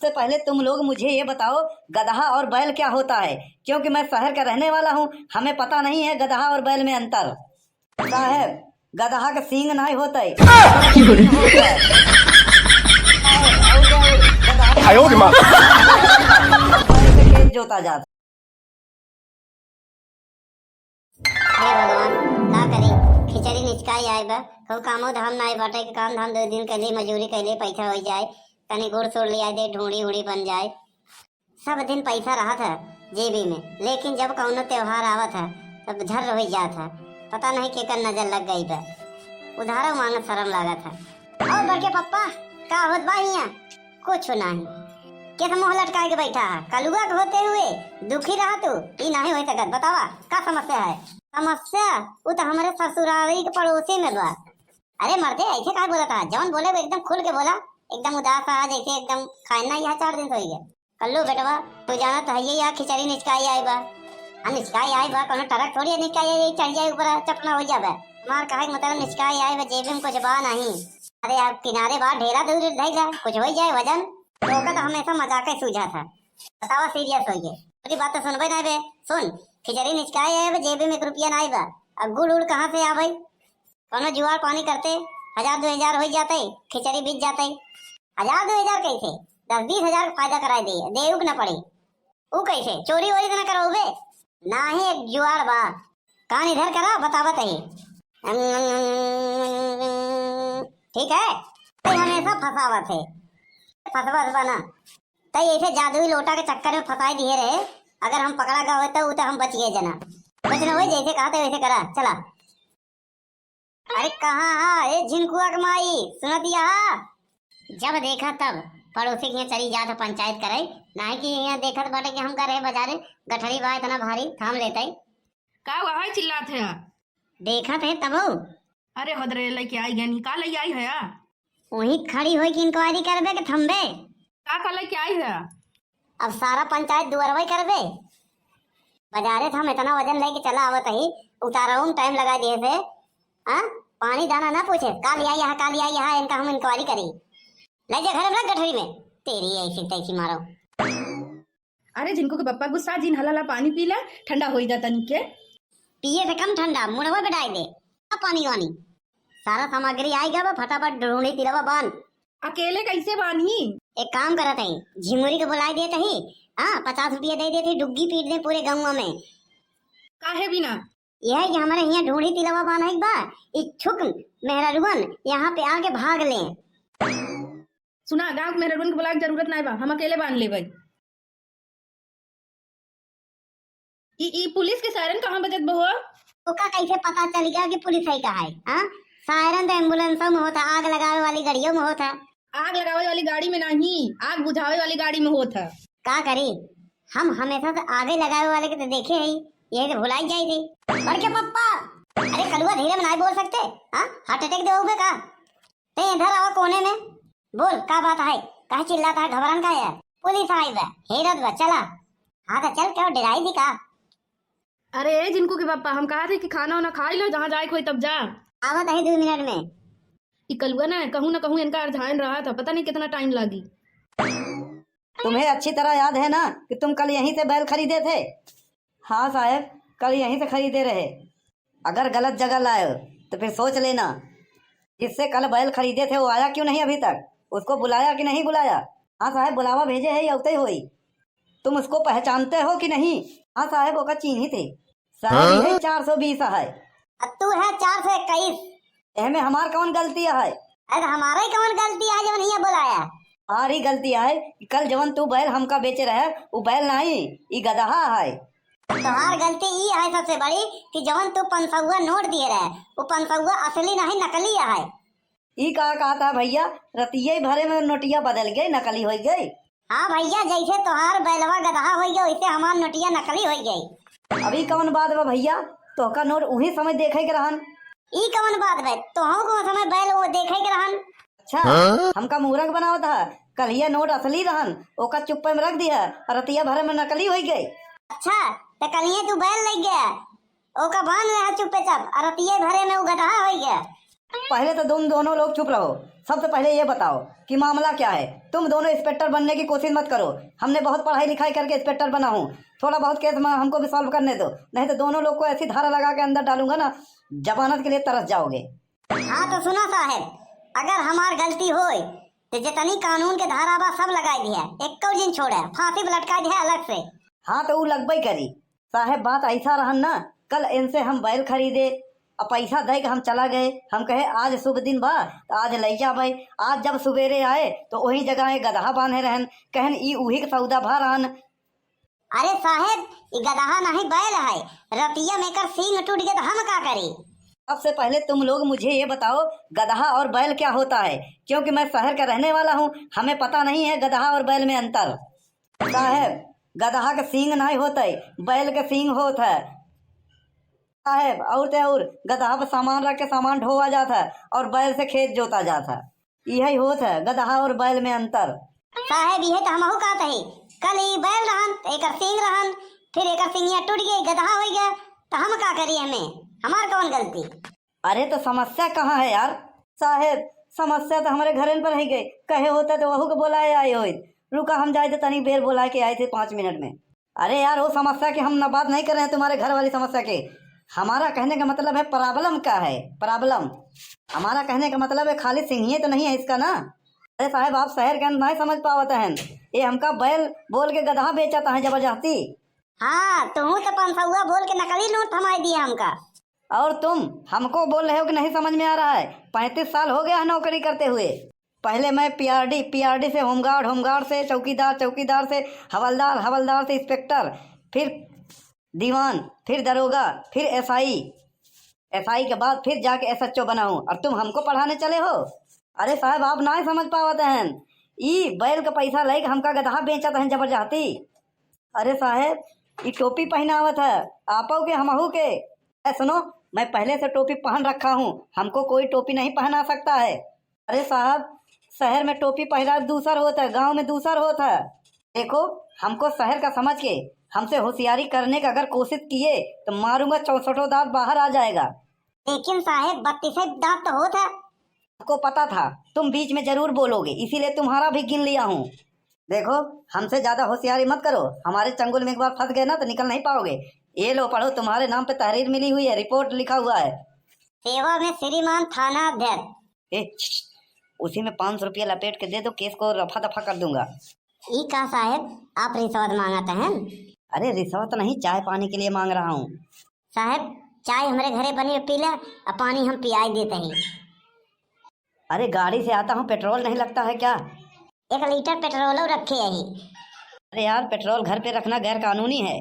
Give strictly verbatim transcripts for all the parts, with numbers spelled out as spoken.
सबसे पहले तुम लोग मुझे ये बताओ, गदहा और बैल क्या होता है, क्योंकि मैं शहर का रहने वाला हूँ, हमें पता नहीं है गदहा और बैल में अंतर। साहब, गदहा के सींग नाहीं होते। आयो रे माँ। बैल से खेत जोता जाता। हे भगवान, का करी? खिचड़ी निचकाई आए बा, कहूँ कामो धाम नाई बाटे कि काम धाम दो दिन कैले, मजूरी कैले, पैसा होइ जाए, तनी गुड़ सुड़ लिया दे, ढूंढी उड़ी बन जाए। सब दिन पैसा रहत है जेबी में, लेकिन जब कौनो त्योहार आवत है, तब झर्र होइ जात है। पता नहीं केकर नजर लग गई बा, उधारो मांगत शर्म लागत है। और बड़के पप्पा, का होत बा हियां? कुछ नाही। केस मुंह लटकाए के बैठा है? कलुआ के होते हुए दुखी रहा तू? ई नाही हो सकत। बतावा, का समस्या है? समस्या? उ तो हमरे ससुरारी के पड़ोसी में बा। अरे मर्दे, ऐसे काहे बोलत है? जवन बोले वो एकदम खुल के बोला, एकदम उदास है, जैसे एकदम खाए ना यहाँ चार दिन से होई है। कल्लू बेटवा, तू जानत है ये यहाँ खिचड़ी निचकाई आई बा। हाँ, निचकाई आई बा, कोनो ट्रक थोड़ी है निचकाई आई, चढ़ जाए ऊपर, चपना हो जाबे। हमार कहे के मतलब निचकाई आई बा, जेबे में कुछ बा नहीं। अरे यार, किनारे बा, ढेला दूर धइला, कुछ हो जाए वजन। तो ओका तो हमेशा मजाक ही सूझा था। बतावा सीरियस होइए। पूरी बात तो सुनबे नहीं बे। सुन, खिचड़ी निचकाए आए बे, जेबे में एक रुपया नहीं बा। अब गुड़ उड़ कहाँ से आवे? कोनो जुआड़ पानी करते, हजार दो हजार हो जाते, खिचड़ी बिक जाते। हजार दो हजार कैसे? दस बीस हजार का फायदा कराए दे, देउ के न पड़े। ऊ कैसे? चोरी वोरी तो न करौबे? नाही, एक जुआड़ बा। कान इधर करा, बतावत है। ठीक है, तै हमेशा फंसावत है, फंसवा फंसवा ना। तै ऐसे जादुई लोटा के चक्कर में फंसाई दिए रहे, अगर हम पकड़ा गए तो, उ तो हम बच गए जना। कुछ न होई, जैसे कहा था वैसे करा, चला। अरे कहाँ हा ए झिनकुआ के माई, सुनत यहा? जब देखा तब पड़ोसी के यहाँ चली जात है पंचायत करे, नाही कि यहाँ देखत बाटे कि हम का रहे बाजारे, गठरी बा इतना भारी, थाम लेते। का वहाँ चिल्लात है? देखत है तबो। अरे हद रे, लइके आई गनी, का लइ आई है? वहीं खड़ी होई कि इंक्वायरी करबे के थम्बे? का का लइके आई है? अब सारा पंचायत दुअरवा ही करबे। बाजारे से हम इतना वजन लेके चला आवत ही, उतारहू में टाइम लगा दिए से। हाँ, पानी दाना ना पूछे, का लिया यहाँ, का लिया यहाँ, इनका हम इंक्वायरी करी। ले जा घर में रख गठरी में, तेरी ऐसी तैसी मारो। अरे झिनकू के पप्पा गुस्सा जिन, हला हला पानी पी ले, ठंडा होई जाता निके। पिए से कम ठंडा, मुड़वा पे डाल दे। अब पानी वानी। सारा सामग्री आई गवा, फटाफट ढूंढी तिलवा बांध। अकेले कैसे बांधी? एक काम करत है, झिमुरी के बुलाई देत ही, हाँ, पचास रुपया दे देत ही, डुग्गी पीट दे पूरे गाँव में। काहे बिना? यह कि हमारे यहाँ ढूंढी तिलवा बांधा एक बा, इच्छुक मेहरारुअन यहाँ पे आके भाग ले। सुना, गाँव के मेहरारुअन के बुलाए के जरूरत नाई बा, हम अकेले बांध लेबै। ई, ई पुलिस के सायरन कहाँ बजत बा हो? ओका कैसे पता चल गया कि पुलिस है कहाँ है? हाँ? सायरन तो एम्बुलेंसों में होता, आग लगावे वाली गाड़ियों में होता। आग लगावे वाली गाड़ी में नहीं, आग बुझावे वाली गाड़ी में होता। का करी, हम हमेशा से आगे लगावे वाले के तो देखे ही, यही तो भुलाई जाई थी। बड़के पप्पा, अरे कलुआ धीरे में नहीं बोल सकते? हाँ, हार्ट अटैक देवे का? ते इधर आवा कोने में, बोल का बात है, काहे चिल्लात है, घबरान का है? पुलिस आई बा, हेरत बा, चला। हाँ तो चल, क्यों डराई थी का? अरे ए झिनकू के पापा, हम कहा थे कि खाना वाना खाई लो, जहाँ जाए के होई तब जा। आवत है दो मिनट में। ई कलुआ ना कहूँ ना कहूँ इनका अरझायन रहा था, पता नहीं कितना टाइम लागी। तुम्हें अच्छी तरह याद है ना कि तुम कल यहीं से बैल खरीदे थे? हाँ साहब, कल यहीं से खरीदे रहे। अगर गलत जगह लाए हो तो फिर सोच लेना। जिससे कल बैल खरीदे थे वो आया क्यों नहीं अभी तक? उसको बुलाया कि नहीं बुलाया? हाँ साहब, बुलावा भेजे है, अउते होई। तुम उसको पहचानते हो कि नहीं? हाँ साहब, ओका चीन्ही थे। साहब, हाँ? ये चार सौ बीस है। अब तू है चार सौ इक्कीस। एहमे हमार कौन गलती है? अरे हमारा ही कौन गलती है जवन हियाँ बुलाया? हमारी गलती है कि कल जवन तू बैल हमका बेचे रहे, उ बैल नहीं, ई गदहा है। तोहार गलती ई है सबसे बड़ी कि जवन तू पंसौआ नोट दिए रहे, उ पंसौआ असली नहीं, नकली है। ई का कहत है भैया, रतिये भरे में नोटिया बदल गई, नकली हो गई। हाँ भैया, जैसे तोहार बैलवा गदहा हो गया, वैसे हमार नोटिया नकली हो गई। अभी कौन बात बा भैया, तोहका नोट उही समय देखे के रहन। ई कौन बात बा, तोहू को समय बैल वो देखे के रहन। अच्छा, हाँ? हमका मूरख बनावत है, कलिया नोट असली रहन, ओका चुप्पे में रख दिया, रतिया भरे में नकली हो गई। अच्छा, तो कलिये तू बैल ले गया, ओका बांध ले चुप्पे चाप, और रतिये भरे में उ गदहा हो गया। पहले तो तुम दोनों लोग चुप रहो, सबसे पहले ये बताओ कि मामला क्या है? तुम दोनों इंस्पेक्टर बनने की कोशिश मत करो। हमने बहुत पढ़ाई लिखाई करके इंस्पेक्टर बना हूँ। थोड़ा बहुत केस में हमको भी सॉल्व करने दो, नहीं तो दोनों लोग को ऐसी धारा लगा के अंदर डालूंगा ना, जमानत के लिए तरस जाओगे। हाँ तो सुना साहेब, अगर हमार गलती होय तो जितनी कानून के धारा बा सब लगाई दिया, एक्को जिन छोड़े, फांसी पे लटकाई दिया अलग से। हाँ तो ऊ लगबई करी। साहेब बात ऐसा रहन ना, कल इनसे हम बैल खरीदे, अब पैसा दे के हम चला गए, हम कहे आज शुभ दिन बा तो आज ले जाबे। आज जब सुबेरे आए तो वही जगह एक गदहा बांधे रहन, कहन ई उही के सौदा भा रहन। अरे साहेब, ई गदहा नहीं बैल है, रतिया में एकर सींग टूट गया तो हम का करी? सबसे पहले तुम लोग मुझे ये बताओ, गदहा और बैल क्या होता है, क्योंकि मैं शहर का रहने वाला हूँ, हमें पता नहीं है गदहा और बैल में अंतर। साहेब, गदहा के सींग नहीं होते, बैल के सींग होत है। साहेब, और ते और गदहा पे सामान रख के सामान ढोवा जात है और बैल से खेत जोता जात है। यही होत है गदहा और बैल में अंतर। साहेब, यही तो हमहू कहत हई। कल ई बैल रहन, त एकर सींग रहन, फिर एकर सींगिया टूट गई, गदहा हो गया, तो हम का करी? हमें, हमार कौन गलती? अरे तो समस्या कहाँ है यार? साहेब, समस्या तो हमारे घरन पर ही गई, कहे होता तो वहू के बोलाए आए होइत। रुका, हम जाए तो तनी बेर बोला के आए थे पाँच मिनट में। अरे यार, वो समस्या की हम ना बात नहीं कर रहे हैं, तुम्हारे घर वाली समस्या की। हमारा कहने का मतलब है प्रॉब्लम क्या है, प्रॉब्लम। हमारा कहने का मतलब है खाली सिंहिए तो नहीं है इसका ना। अरे साहेब, आप शहर के अंदर नहीं समझ पावत हैं, ये हमका बैल बोल के गदहा बेचत है जबरदस्ती। हाँ, तुहू तो पंसौआ बोल के नकली नोट थमाई दिए हमका। और तुम हमको बोल रहे हो कि नहीं समझ में आ रहा है? पैंतीस साल हो गया है नौकरी करते हुए। पहले मैं पीआरडी, पीआरडी से होमगार्ड, होमगार्ड से चौकीदार, चौकीदार से हवलदार, हवलदार से इंस्पेक्टर, फिर दीवान, फिर दरोगा, फिर एसआई, एसआई के बाद फिर जाके एसएचओ बना हूँ, और तुम हमको पढ़ाने चले हो? अरे साहब, आप ना समझ पावत हैं, ई बैल का पैसा लेके हमका गदहा बेचत हैं जबरदस्ती। अरे साहेब, ई टोपी पहनावत है, आपो के, हमहू के। ए, सुनो, मैं पहले से टोपी पहन रखा हूँ, हमको कोई टोपी नहीं पहना सकता है। अरे साहब, शहर में टोपी पहना दूसर होत है, गांव में दूसर होत है। देखो, हमको शहर का समझ के हमसे होशियारी करने का अगर कोशिश किए, तो मारूंगा, चौसठों दांत बाहर आ जाएगा। लेकिन साहेब, बत्तीस दांत तो होत है। आपको पता था तुम बीच में जरूर बोलोगे, इसीलिए तुम्हारा भी गिन लिया हूँ। देखो, हमसे ज्यादा होशियारी मत करो, हमारे चंगुल में एक बार फंस गए ना तो निकल नहीं पाओगे। ये लो, पढ़ो, तुम्हारे नाम पे तहरीर मिली हुई है, रिपोर्ट लिखा हुआ है। सेवा में श्रीमान थाना अध्यक्ष। ए, श्श, उसी में पाँच सौ रुपया लपेट के दे दो, केस को रफा दफा कर दूंगा। ई का साहेब, आप रिश्वत मांगत हैं? अरे, रिश्वत नहीं, चाय पानी के लिए मांग रहा हूँ। साहेब, चाय हमरे घरे बनी, पी ले, और पानी हम पियाई देते हैं। अरे, गाड़ी से आता हूँ, पेट्रोल नहीं लगता है क्या? एक लीटर पेट्रोलो रखे यही। अरे यार, पेट्रोल घर पे रखना गैर कानूनी है।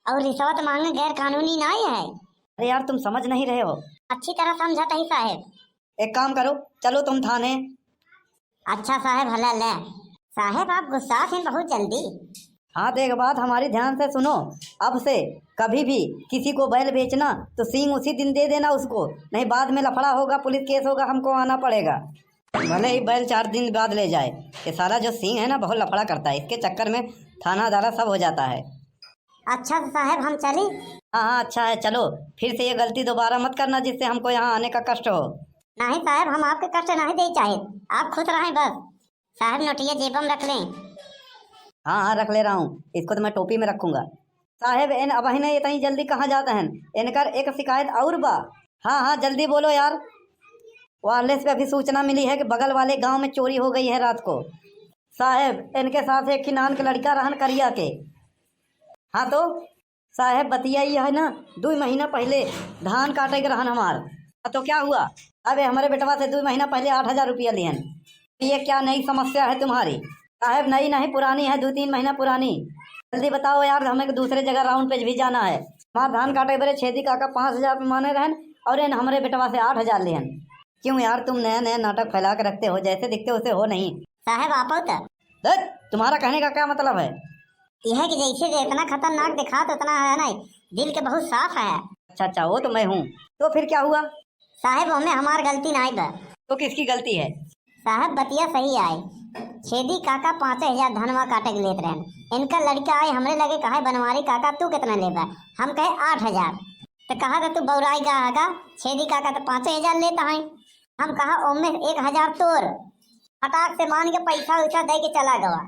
और रिश्वत मांगना गैर कानूनी नहीं है। अरे यार, तुम समझ नहीं रहे हो। अच्छी तरह समझत ही साहेब। एक काम करो, चलो तुम थाने। अच्छा साहेब, हला ले। साहेब, आप गुस्सा हैं बहुत जल्दी। हाँ, तो एक बात हमारी ध्यान से सुनो, अब से कभी भी किसी को बैल बेचना तो सींग उसी दिन दे देना उसको, नहीं बाद में लफड़ा होगा, पुलिस केस होगा, हमको आना पड़ेगा। भले ही बैल चार दिन बाद ले जाए, ये साला जो सींग है ना, बहुत लफड़ा करता है, इसके चक्कर में थाना अदालत सब हो जाता है। अच्छा तो साहेब, हम चली? हाँ, हाँ, अच्छा है, चलो। फिर से ये गलती दोबारा मत करना, जिससे हमको यहाँ आने का कष्ट हो। नहीं साहेब, हम आपके कष्ट नहीं दे चाहे, आप खुश रहें बस। साहेब, नोटिया जेब में रख लें। हाँ, हाँ, रख ले रहा हूँ, इसको तो मैं टोपी में रखूंगा। साहेब, इन अबहिने इतनी जल्दी कहाँ जात हैं? इनकर एक शिकायत और बा। हाँ, हाँ, जल्दी बोलो यार। वायरलेस पे अभी सूचना मिली है कि बगल वाले गांव में चोरी हो गई है रात को। साहेब, इनके साथ एक ठिनान के लड़का रहन करिया के। हाँ तो साहेब, बतिया ई है ना, दुई महीना पहले धान काटे के रहन हमार। हाँ तो क्या हुआ? अबे, हमारे बेटवा से दुई महीना पहले आठ हजार रुपया लिहन। ये क्या नई समस्या है तुम्हारी? साहेब, नई नहीं, पुरानी है, दो तीन महीना पुरानी। जल्दी बताओ यार, हमें दूसरे जगह राउंड पे भी जाना है। हमार धान काटे बरे छेदी काका पाँच हजार रुपये माने रहन और इन हमरे बेटवा से आठ हजार लेहन। क्यों यार, तुम नया नया नाटक फैला के रखते हो, जैसे दिखते हो उसे हो नहीं। साहेब, आपो त। देख, तुम्हारा कहने का क्या मतलब है? यह कि जैसे जे इतना खतरनाक दिखात उतना है ना, दिल के बहुत साफ है। अच्छा, अच्छा, वो तो मैं हूँ। तो फिर क्या हुआ? साहेब, ओमे हमार गलती नाई बा। तो किसकी गलती है? साहेब, बतिया सही आए। छेदी काका पाँचे हजार धनवा काटे के लेत रहन। इनका लड़का आए हमरे लगे कहे, "बनवारी काका, तू कितना लेबा?" हम कहे, "आठ हजार।" तो कहा था, "तू बौराई गा हगा, छेदी काका तो पाँचे हजार लेता है।" हम कहा, "ओमे एक हजार तोर।" फटाक से मान के पैसा वैसा दे के चला गवा।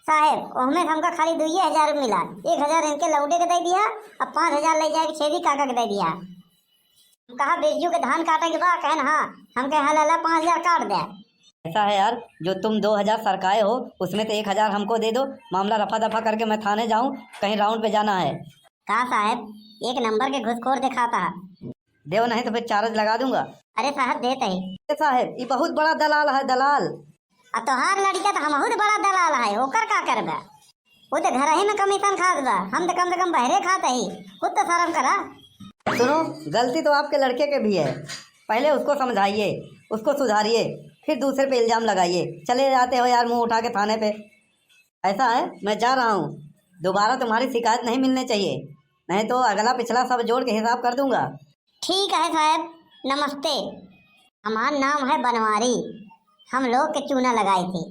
"साहेब, ओहमे से हमका खाली दुइये हजार मिला, एक हजार इनके लौंडे के दे दिया, अब पाँच हजार ले जाए के छेदी काका के दे दिया।" हम कहा, "बिरजू के धान काटे के बा?" कहन, "हाँ।" हम कहे, "हाँ, ला, ला, पाँच हजार काट दे।" ऐसा है यार, जो तुम दो हजार सरकाए हो, उसमें से एक हजार हमको दे दो, मामला रफा दफा करके मैं थाने जाऊं, कहीं राउंड पे जाना है। का साहेब, एक नंबर के घुसखोर दिखाता है। देव नहीं तो फिर चार्ज लगा दूंगा। अरे साहब, देत ही। ए साहेब, ई बहुत बड़ा दलाल है, दलाल। आ तोहार लड़िका तो हमहू तो बड़ा दलाल है, ओकर का करबे? वो तो घर ही में कमीशन खात बा, हम तो कम से कम बहरे खात ही, कुछ तो शर्म करा। सुनो, गलती तो आपके लड़के के भी है, पहले उसको समझाइए, उसको सुधारिए, फिर दूसरे पे इल्जाम लगाइए। चले जाते हो यार मुंह उठा के थाने पे। ऐसा है, मैं जा रहा हूँ, दोबारा तुम्हारी शिकायत नहीं मिलनी चाहिए, नहीं तो अगला पिछला सब जोड़ के हिसाब कर दूंगा। ठीक है साहेब, नमस्ते। हमार नाम है बनवारी, हम लोग के चूना लगाए थे।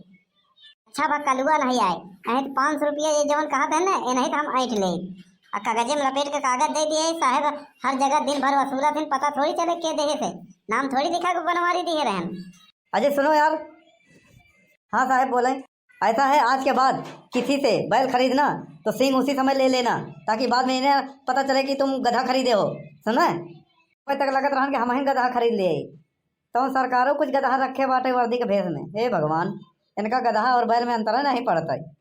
अच्छा बा कलुआ नहीं आए, नहीं तो पाँच सौ रुपया ये जवन कहत है ना, ये नहीं तो हम ऐंठ ले। आ कागजे में लपेट के कागज दे दिए साहेब, हर जगह दिन भर वसूला थे, पता थोड़ी चले के देहे से, नाम थोड़ी लिखा के बनवारी दिए रहन। अजय सुनो यार। हाँ साहेब बोले। ऐसा है, आज के बाद किसी से बैल खरीदना तो सींग उसी समय ले लेना, ताकि बाद में इन्हें पता चले कि तुम गधा खरीदे हो। सुना है? कोई तक लगत रहन कि हम ही गधा खरीद ले आई, तो सरकारों कुछ गधा रखे बाटे वर्दी के भेष में। हे भगवान, इनका गधा और बैल में अंतर नहीं पड़ता है।